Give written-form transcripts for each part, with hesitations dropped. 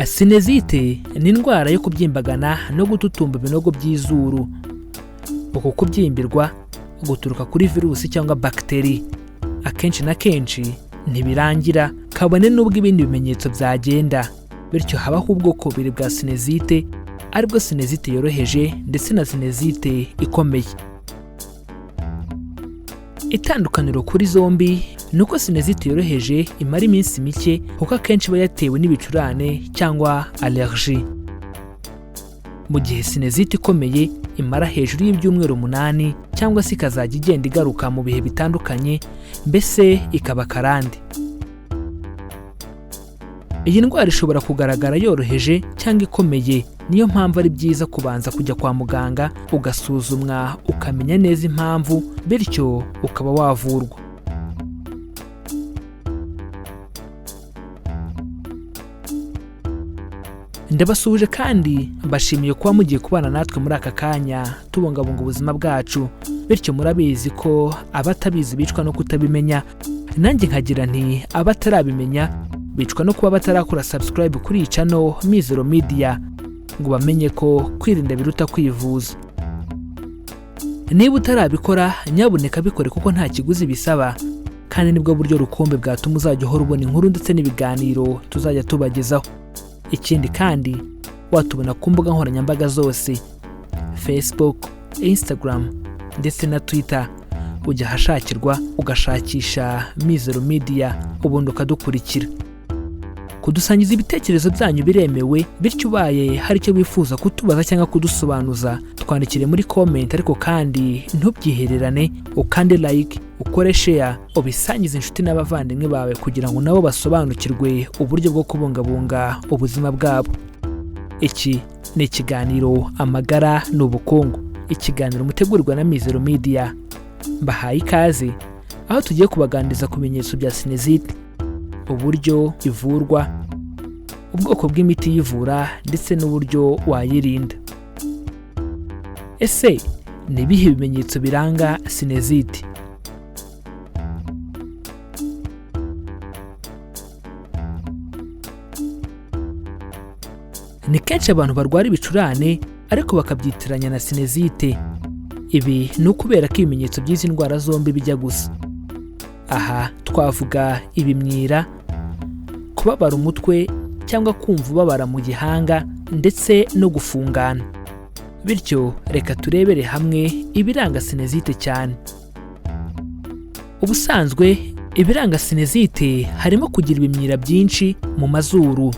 Sinezite ni indwara yo kubyimbagana no gututumba ibinogo by'izuru. Uku kubyimbirwa guturuka kuri virusi cyangwa bagiteri. Akenshi na kenshi ntibirangira kabone n'ubwo ibindi bimenyetso byagenda. Bityo habaho ubwoko bubiri bwa sinezite, aribwo sinezite yoroheje ndetse na sinezite ikomeye. Itandukaniro kuri zombi ni uko sinezite yoroheje imara iminsi mike, kuko akenshi iba yatewe n'ibicurane cyangwa allergie. Mu gihe sinezite ikomeye imara hejuru y'ibyumweru 8 cyangwa se ikazajya igenda igaruka mu bihe bitandukanye, mbese ikaba karande. Iyi ndwara ishobora kugaragara yoroheje cyangwa ikomeye, niyo mpamvu ari byiza kubanza kujya kwa muganga ugasuzumwa ukamenya neza impamvu, bityo ukaba wavurwa. Ndabasuhuje kandi mbashimiye kuba mugiye kubana natwe muri aka kanya tubungabunga ubuzima bwacu, bityo murabizi ko abatabizi bicwa no kutabimenya. Nanjye nkagira nti abatarabimenya bicwa no kuba batarakora subscribe kuri iyi channel Mizero Media, ngo bamenye ko kwirinda biruta kwivuza. Niba utarabikora nyabuneka bikore kuko nta kiguzi bisaba, kandi nibwo buryo rukumbi bwatuma uzajya uhora ubona inkuru ndetse n'ibiganiro tuzajya tubagezaho. Ikindi kandi watubona ku mbuga nkoranyambaga zose, Facebook, Instagram ndetse na Twitter. Ujya ahashakirwa ugashakisha Mizero Media ubundi ukadukurikira. Kudusangiza ibitekerezo byanyu biremewe, bityo ubaye hari icyo wifuza kutubaza cyangwa kudusobanuza twandikire muri comment, ariko kandi ntubyihererane, ukande like, ukore share, ubisangize inshuti n'abavandimwe bawe kugira ngo nabo basobanukirwe uburyo bwo kubungabunga ubuzima bwabo. Iki ni ikiganiro Amagara ni Ubukungu, ikiganiro mutegurirwa na Mizero Media. Mbahaye ikaze aho tugiye kubaganiriza ku bimenyetso bya sinezite, uburyo ivurwa, ubwoko bw'imiti yivura ndetse n'uburyo wayirinda. Ese ni ibihe bimenyetso biranga sinezite? Ni kenshi abantu barwara ibicurane ariko bakabyitiranya na sinezite. Ibi ni ukubera ko ibimenyetso by'izi ndwara zombi bijya gusa. Aha twavuga ibimyira, kubabara umutwe cyangwa kumva ubabara mu gihanga ndetse no gufungana. Bityo reka turebere hamwe ibiranga sinezite cyane. Ubusanzwe ibiranga sinezite harimo kugira ibimyira byinshi mu mazuru.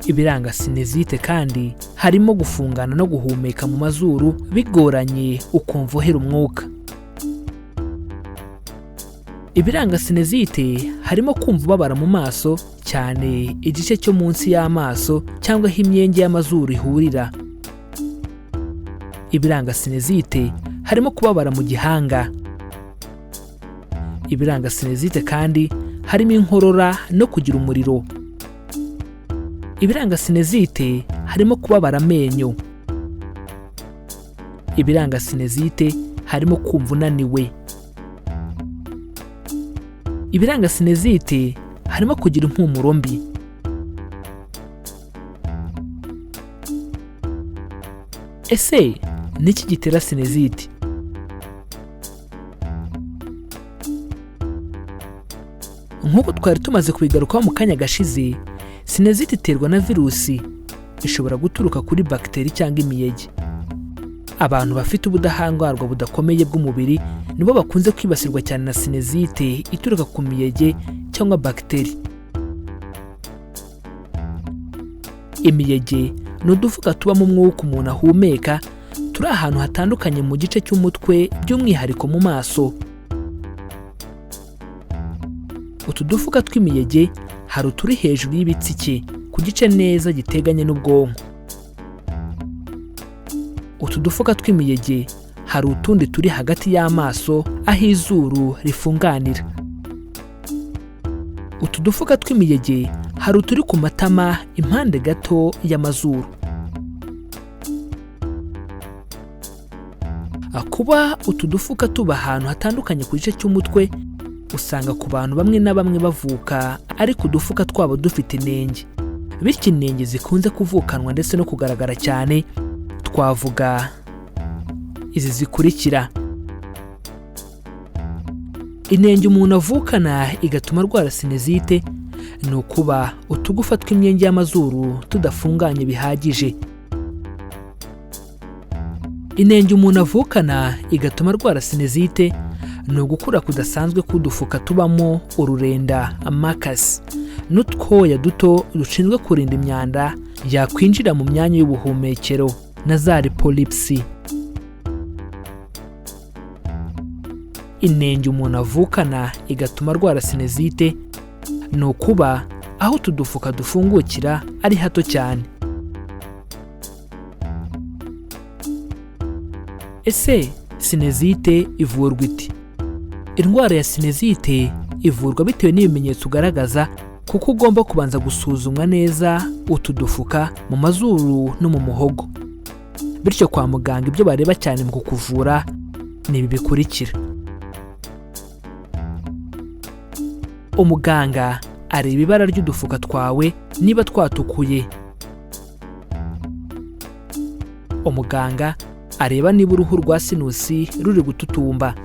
Ibiranga sinezite kandi harimo gufungana no guhumeka mu mazuru bigoranye ukumva uhera umwuka. Ibiranga sinezite harimo kumva ubabara mu maso cyane igice cyo munsi y'amaso cyangwa aho imyenge y'amazuru ihurira. Ibiranga sinezite harimo kubabara mu gihanga. Ibiranga sinezite kandi harimo inkorora no kugira umuriro. Ibiranga sinezite harimo kubabara amenyo. Ibiranga sinezite harimo kumva unaniwe. Ibiranga sinezite harimo kugira impumuro mbi. Ese niki gitera sinezite? Nk'uko twari tumaze kubigarukaho mu kanya gashize, sinezite iterwa na virusi ishobora guturuka kuri bagiteri cyangwa imiyege. Abantu bafite ubudahangarwa budakomeye bw'umubiri nibo bakunze kwibasirwa cyane na sinezite ituruka ku miyege cyangwa bagiteri. Imiyege ni udufuka tubamo umwuka umuntu ahumeka, turi ahantu hatandukanye mu gice cy'umutwe by'umwihariko mu maso. Utu dufuka tw'imiyege hari uturi hejuru y'ibitsike ku gice neza giteganye n'ubwonko. Utu dufuka tw'imiyege hari utundi turi hagati y'amaso aho izuru rifunganira. Utu dufuka tw'imiyege hari uturi ku matama impande gato y'amazuru. Kuba utu dufuka tuba ahantu hatandukanye ku gice cy'umutwe Usanga ku bantu bamwe na bamwe bavuka ariko udufuka twabo dufite inenge, bityo inenge zikunze kuvukanwa ndetse no kugaragara cyane twavuga izi zikurikira: Inenge umuntu avukana igatuma arwara sinezite ni ukuba utugufa tw'imyenge y'amazuru tudafunganye bihagije. Inenge umuntu avukana igatuma arwara sinezite ni ugukura kudasanzwe k'udufuka tubamo ururenda amakasi n'utwoya duto dushinzwe kurinda imyanda yakwinjira mu myanya y'ubuhumekero na za polyps. Inenge umuntu avukana igatuma arwara sinezite ni ukuba aho utu dufuka dufungukira ari hato cyane. Ese sinezite ivurwa ite? Indwara ya sinezite ivurwa bitewe n'ibimenyetso ugaragaza, kuko ugomba kubanza gusuzumwa neza utu dufuka mu mazuru no mu muhogo. Bityo kwa muganga ibyo bareba cyane mu kukuvura ni ibi bikurikira: Umuganga areba ibara ry'udufuka twawe niba twatukuye. Umuganga areba niba uruhu rwa sinusi ruri gututumba.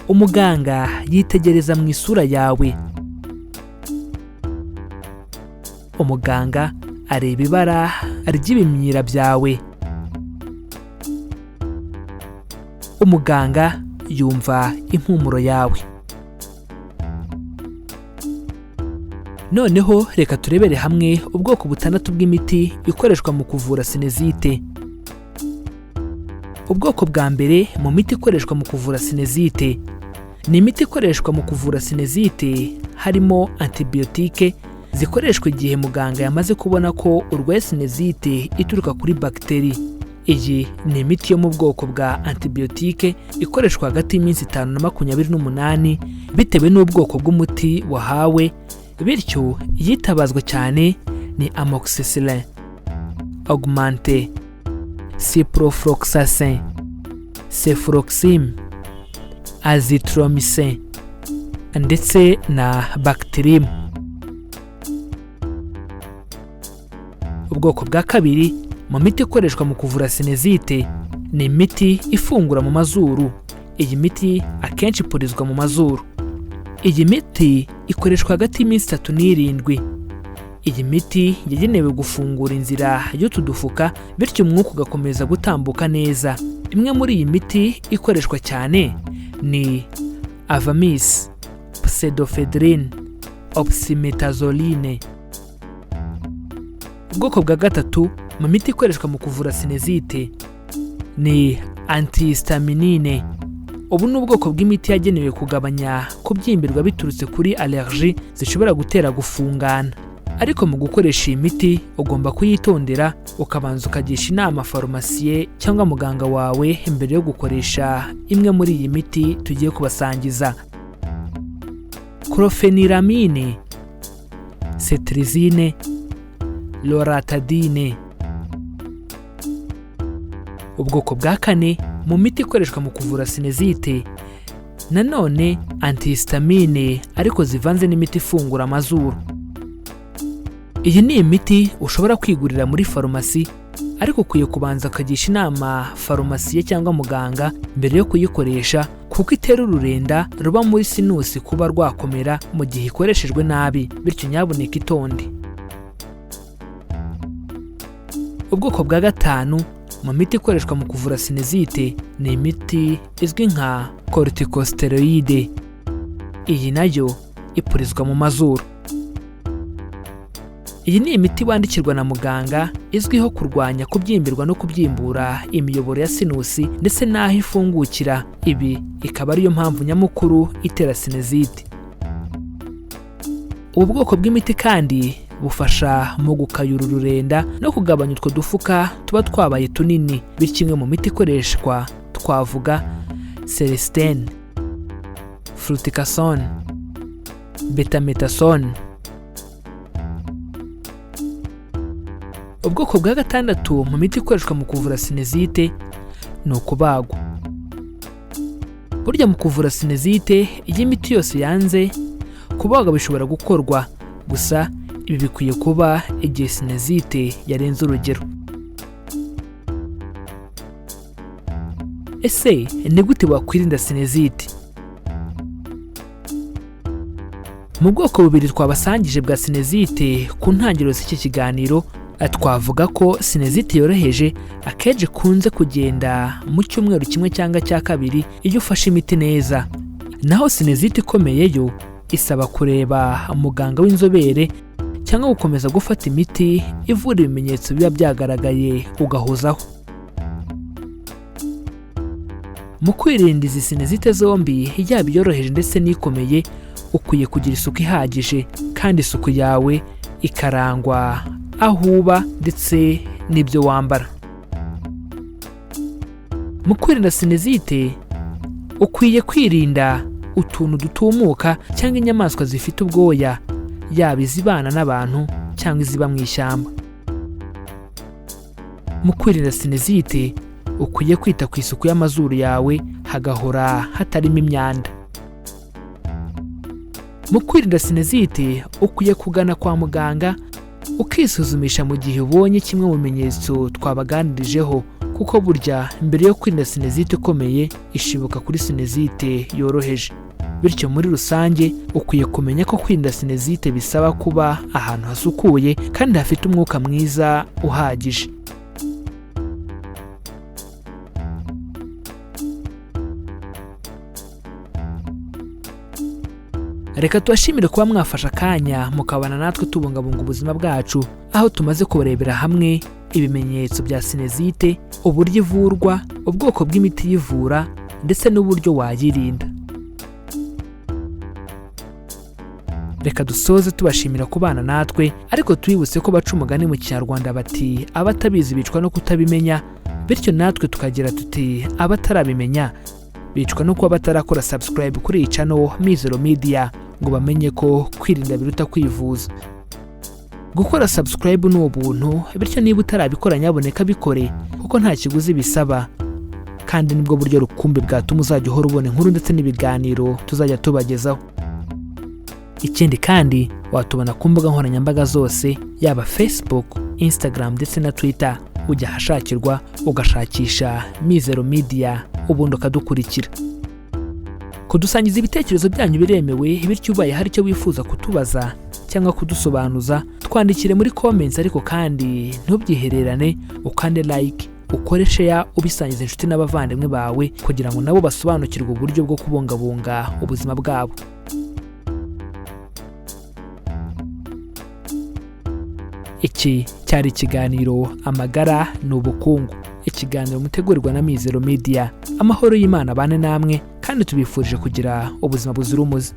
Umuganga yitegereza mu isura yawe. Umuganga areba ibara ry'ibimyira byawe. Umuganga yumva impumuro yawe. Noneho reka turebere hamwe ubwoko butandatu bw'imiti ikoreshwa mu kuvura sinezite. Ubwoko bwa mbere mu miti ikoreshwa mu kuvura sinezite ni imiti ikoreshwa mu kuvura sinezite, harimo antibiyotike zikoreshwa igihe muganga yamaze kubona ko urwaye sinezite ituruka kuri bagiteri. Iyi ni imiti yo mu bwoko bwa antibiyotike ikoreshwa hagati y'iminsi 5 na 28 bitewe n'ubwoko bw'umuti wahawe, bityo iyitabazwa cyane ni amoxicillin, augmentin, ciprofloxacin, cefuroxime, azithromycin ndetse na Bactrim. Ubwoko bwa kabiri mu miti ikoreshwa mu kuvura sinezite ni imiti ifungura mu mazuru. Iyi miti akenshi ipurizwa mu mazuru. Iyi miti ikoreshwa hagati y'iminsi 3 na 7. Iyi miti yagenewe gufungura inzira y'utu dufuka, bityo umwuka ugakomeza gutambuka neza. Imwe muri iyi miti ikoreshwa cyane ni Avamis, pseudoephedrine, oxymetazoline. Ubwoko bwa gatatu mu miti ikoreshwa mu kuvura sinezite ni antihistaminine. Ubu ni ubwoko bw'imiti yagenewe kugabanya kubyimbirwa biturutse kuri allergie zishobora gutera gufungana. Ariko mu gukoresha iyi miti ugomba kuyitondera, ukabanza ukagisha inama farumasiye cyangwa muganga wawe mbere yo gukoresha imwe muri iyi miti tugiye kubasangiza: chlorpheniramine, cetirizine, loratadine. Ubwoko bwa kane mu miti ikoreshwa mu kuvura sinezite nanone antihistamine, ariko zivanze n'imiti ifungura amazuru. Iyi ni imiti ushobora kwigurira muri farumasi, ariko ukwiye kubanza ukagisha inama farumasiye cyangwa muganga mbere yo kuyikoresha, kuko itera ururenda ruba muri sinusi kuba rwakomera mu gihe ikoreshejwe nabi, bityo nyabuneka itonde. Ubwoko bwa gatanu mu miti ikoreshwa mu kuvura sinezite ni imiti izwi nka corticosteroide. Iyi nayo ipurizwa mu mazuru. Iyi ni imiti wandikirwa na muganga, izwiho kurwanya kubyimbirwa no kubyimbura imiyoboro ya sinusi ndetse n'aho ifungukira. Ibi ikaba ariyo mpamvu nyamukuru itera sinezite. Ubu bwoko bw'imiti kandi bufasha mu gukayura ururenda no kugabanya utwo dufuka tuba twabaye tunini. Bityo imwe mu miti ikoreshwa twavuga Celestine, Fluticasone, Betamethasone. Ubwoko bwa gatandatu mu miti ikoreshwa mu kuvura sinezite ni ukubagwa. Burya mu kuvura sinezite, iyo imiti yose yanze, kubaga bishobora gukorwa, gusa ibi bikwiye kuba igihe sinezite yarenze urugero. Ese ni gute wakwirinda sinezite? Mu bwoko bubiri twabasangije bwa sinezite ku ntangiriro z'iki kiganiro, twavuga ko sinezite yoroheje akenshi ikunze kugenda mu cyumweru kimwe cyangwa cya kabiri iyo ufashe imiti neza. Naho sinezite ikomeye yo isaba kureba muganga w'inzobere cyangwa gukomeza gufata imiti ivura ibimenyetso biba byagaragaye ugahozaho. Mu kwirinda izi sinezite zombi, yaba iyoroheje ndetse n'ikomeye, ukwiye kugira isuku ihagije kandi isuku yawe ikarangwa aho uba ndetse n'ibyo wambara. Mu kwirinda sinezite, ukwiye kwirinda utuntu dutumuka cyangwa inyamaswa zifite ubwoya, yaba izibana n'abantu cyangwa iziba mu ishyamba. Mu kwirinda sinezite, ukwiye kwita ku isuku y'amazuru yawe hagahora hatarimo imyanda. Mu kwirinda sinezite, ukwiye kugana kwa muganga ukisuzumisha mu gihe ubonye kimwe mu bimenyetso twabaganirijeho, kuko burya mbere yo kwirinda sinezite ikomeye ishibuka kuri sinezite yoroheje. Bityo muri rusange ukwiye kumenya ko kwirinda sinezite bisaba kuba ahantu hasukuye kandi hafite umwuka mwiza uhagije. Reka tubashimire kuba mwafashe akanya mukabana natwe tubungabunga ubuzima bwacu, aho tumaze kubarebera hamwe ibimenyetso bya sinezite, uburyo ivurwa, ubwoko bw'imiti yivura ndetse n'uburyo wayirinda. Reka dusoze tubashimira kubana natwe, ariko tubibutse ko baca umugani mu Kinyarwanda bati abatabizi bicwa no kutabimenya, bityo natwe tukagira tuti abatarabimenya bicwa no kuba batarakora subscribe kuri iyi channel Mizero Media ngo bamenye ko kwirinda biruta kwivuza. Gukora subscribe ni ubuntu, bityo niba utarabikora nyaboneka bikore kuko nta kiguzi bisaba, kandi nibwo buryo rukumbi bwatuma uzajya uhora ubona inkuru ndetse n'ibiganiro tuzajya tubagezaho. Ikindi kandi watubona ku mbuga nkoranyambaga zose, yaba Facebook, Instagram ndetse na Twitter, ujya ahashakirwa ugashakisha Mizero Media ubundi ukadukurikira. Kudusangiza ibitekerezo byanyu biremewe, bityo ubaye hari icyo wifuza kutubaza cyangwa kudusobanuza twandikire muri comments, ariko kandi ntubyihererane, ukande like, ukore share, ubisangiza inshuti n'abavandimwe bawe kugira ngo nabo basobanukirwe uburyo bwo kubungabunga ubuzima bwabo. Iki cyari ikiganiro Amagara ni Ubukungu, ikiganiro mutegurirwa na Mizero Media. Amahoro y'Imana abane namwe kandi tubifurije kugira ubuzima buzira umuze.